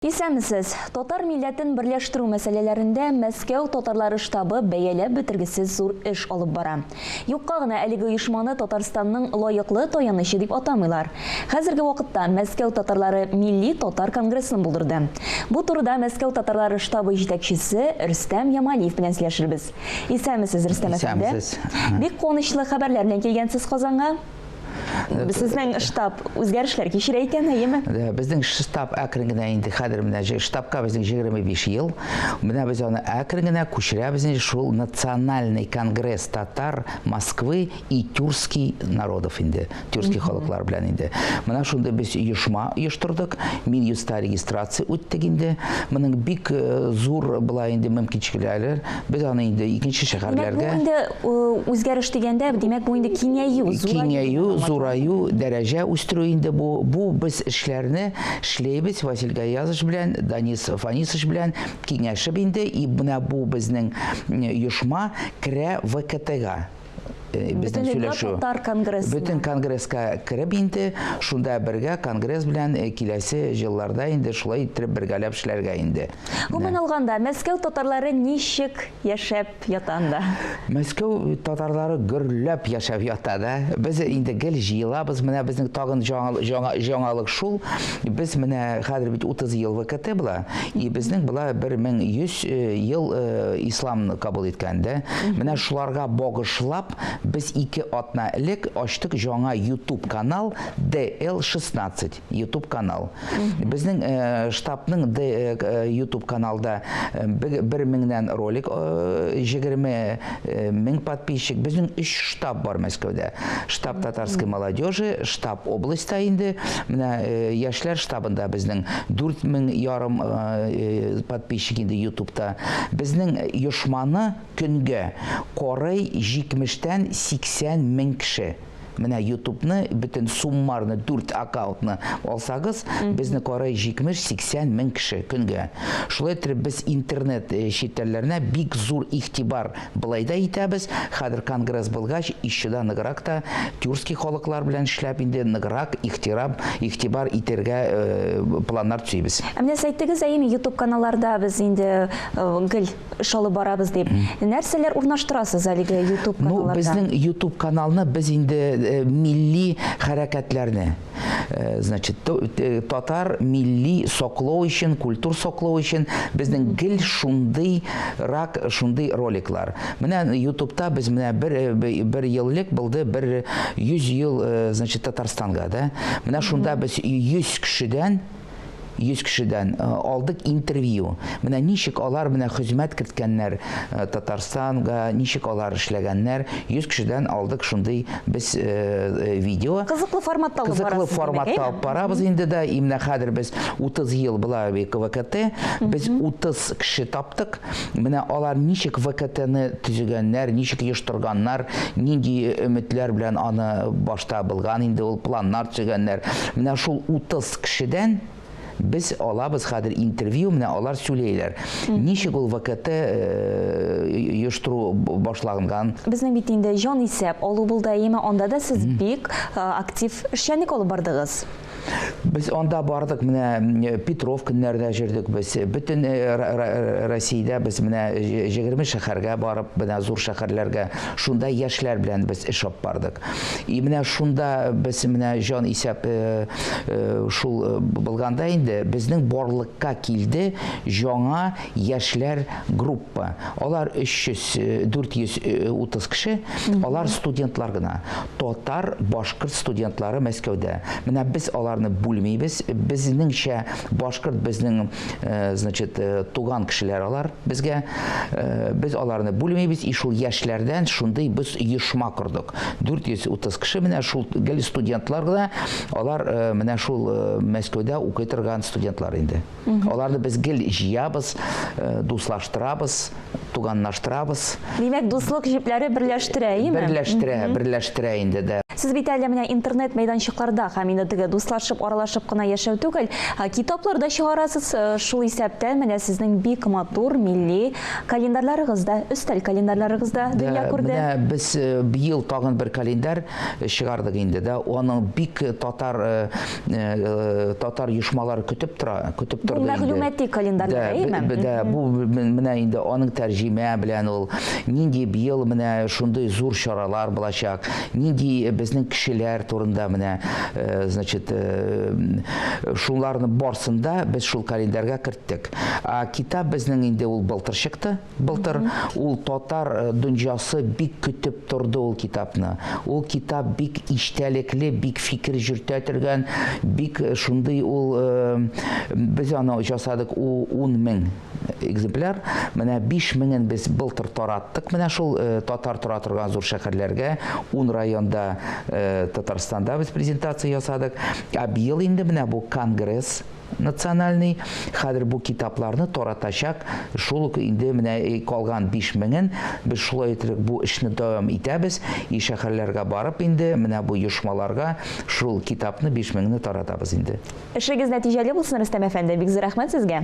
Исәнмесез! Татар милләтен берләштерү мәсьәләләрендә Мәскәү татарлары штабы бәяләп бетергесез зур эш алып бара. Юкка гына әлеге оешманы Татарстанның лаеклы таянычы дип атамыйлар. Хәзерге вакытта Мәскәү татарлары Милли татар конгрессын булдырды. Бу турыда Мәскәү татарлары штабы җитәкчесе Рөстәм Ямалиев белән сөйләшербез. Исәнмесез, Рөстәм әфәнде! Исәнмесез! Бик куанычлы хәбәрләр белән килгәнсез Казанга. Сезнең штаб үзгәрешләр кичерә икән, әйеме? Да, безнең штаб әкрен генә инде хәзер менә штабка безнең 25 ел. Менә без аны әкрен генә күчерәбез инде шул Национальный конгресс татар Москвы и тюркский народов инде, тюркский халыклар белән инде. Менә шундый без оешма оештырдык. Минюстта регистрация үттек инде. Моның бик э, зур була инде мөмкинчелекләре. Без аны инде икенче шәһәрләргә. Димәк, бу инде э, үзгәреш дигәндә, димәк, бу инде киңәю, зураю. Киңәю, зураю, дәрәҗә үстерү инде бу. Бу без эшләрне эшләйбез Василь Гаязович белән, Данис Фанисович белән киңәшеп инде. И менә бу безнең оешма керә ВКТга. Э, безнең сөйләшү. Татар конгрессына. Бөтен конгресска кереп инде, шунда бергә конгресс белән э, киләсе елларда инде шулай иттереп бергәләп эшләргә инде. Гомумән алганда, Мәскәү татарлары ничек яшәп ята анда? Мәскәү татарлары гөрләп яшәп ята да. Без инде гел җыелабыз. Менә безнең тагын жаңалык шул. Без менә хәзер бит 30 ел ВКТ була, и безнең була 1100 э, ел исламны кабул иткән дә. Менә шуларга багышлап без ике атна элек ачтык жаңа YouTube канал DL16 YouTube канал. Безнең э, штабның э, YouTube каналда э, бер меңнән ролик, 20 мең подписчик. Безнең өч штаб бар Мәскәүдә. Штаб татарской молодежи, штаб областьта инде. Менә яшьләр штабында безнең 4 мең ярым подписчик инде YouTube'та. Безнең оешманы көнгә карый 70-тән 80 мең кеше. Менә YouTube'ны, бөтен суммарны, дүрт аккаунтны алсагыз, безне карый 70-80 мең кеше көнгә. Шулай итеп без интернет челтәрләренә бик зур игътибар былай да итәбез. Хәзер конгресс булгач, еще да ныграк та тюркский халыклар белән эшләп инде ныграк игътибар итәргә планнар төзибез. Ә менә сез әйттегез, әйеме, YouTube каналларда без инде гел эш алып барабыз дип. Нәрсәләр урнаштырасыз әлеге YouTube Ну, каналларда? безнең YouTube каналны без инде милли хәрәкәтләрне, значит, татар милли саклау өчен, культур саклау өчен безнең гел шундый рак, шундый роликлар. Менә YouTube'та без менә бер ел элек булды бер 100 ел, значит, Татарстанга, да. Менә шунда без 100 кешедән алдык интервью. Менә ничек алар менә хезмәт керткәннәр Татарстанга, ничек алар эшләгәннәр. 100 кешедән алдык шундый без видео. Кызыклы форматта алып Кызыклы барасыз, димәк, форматта әйме? алып барабыз инде дә. И менә хәзер без 30 ел була ВКТ, без 30 кеше таптык. Менә алар ничек ВКТны төзегәннәр, ничек оештырганнар, нинди өметләр белән аны башта булган инде ул планнар төзегәннәр. Менә шул 30 кешедән без алабыз хәзер интервью, менә алар сөйләйләр. Ничек ул ВКТ оештыру башланган. Безнең бит инде җан исәп алу булды, әйеме? Анда да сез бик актив эшчәнлек алып бардыгыз. Без анда бардык, менә Петров көннәрдә йөрдек без. Бөтен Россиядә без менә 20 шәһәргә барып, менә зур шәһәрләргә шунда яшьләр белән без эш алып бардык. И менә шунда без менә җан исәп шул булганда инде безнең барлыкка килде яңа яшьләр группа. Алар 300, 430 кеше, алар студентлар гына. Татар, башкорт студентлары Мәскәүдә. Менә без аларны бүлмибез. Безнеңчә башкорт безнең, значит, туган кешеләр алар безгә. Без аларны бүлмибез. И шул яшьләрдән шундый без оешма кордык. 430 кеше менә шул гел студентлар гына, алар менә шул Мәскәүдә укый торган студентлар инде. Аларны без гел җыябыз, дуслаштырабыз, туганлаштырабыз. Димәк, дуслык җепләре берләштерә, әйеме? Берләштерә, берләштерә инде дә. Сез бит әле менә интернет мәйданчыкларда һәм инде теге дуслашып, аралашып кына яшәү түгел, китаплар да чыгарасыз, шул исәптән менә сезнең бик матур милли календарьларыгыз да, өстәл календарьларыгыз да дөнья күрде. Менә без быел тагын бер календарь чыгардык инде, да, аның бик татар татар оешмалары көтеп тора, көтеп торды инде. Бу мәгълүмати календарьлар, әйеме? Да, бу менә инде аның тәрҗемә белән ул нинди быел менә шундый зур чаралар булачак, нинди безнең кешеләр турында менә, значит, шуларны барсын да без шул календарьга керттек. А китап безнең инде ул былтыр чыкты, былтыр ул татар дөньясы бик көтеп торды ул китапны. Ул китап бик иштәлекле, бик фикер йөртә торган, бик шундый ул, без аны ясадык 10 мең экземпляр. Менә 5 меңен без былтыр тараттык. Менә шул татар тора торган зур шәһәрләргә, 10 районда Татарстанда без презентация ясадык. Ә быел инде менә бу конгресс национальный, хәзер бу китапларны таратачак, шул ук инде менә калган 5 меңен без шулай итеп бу эшне дәвам итәбез, и шәһәрләргә барып инде менә бу оешмаларга шул китапны 5 меңне таратабыз инде. Эшегез нәтиҗәле булсын, Рөстәм әфәнде, бик зур рәхмәт сезгә.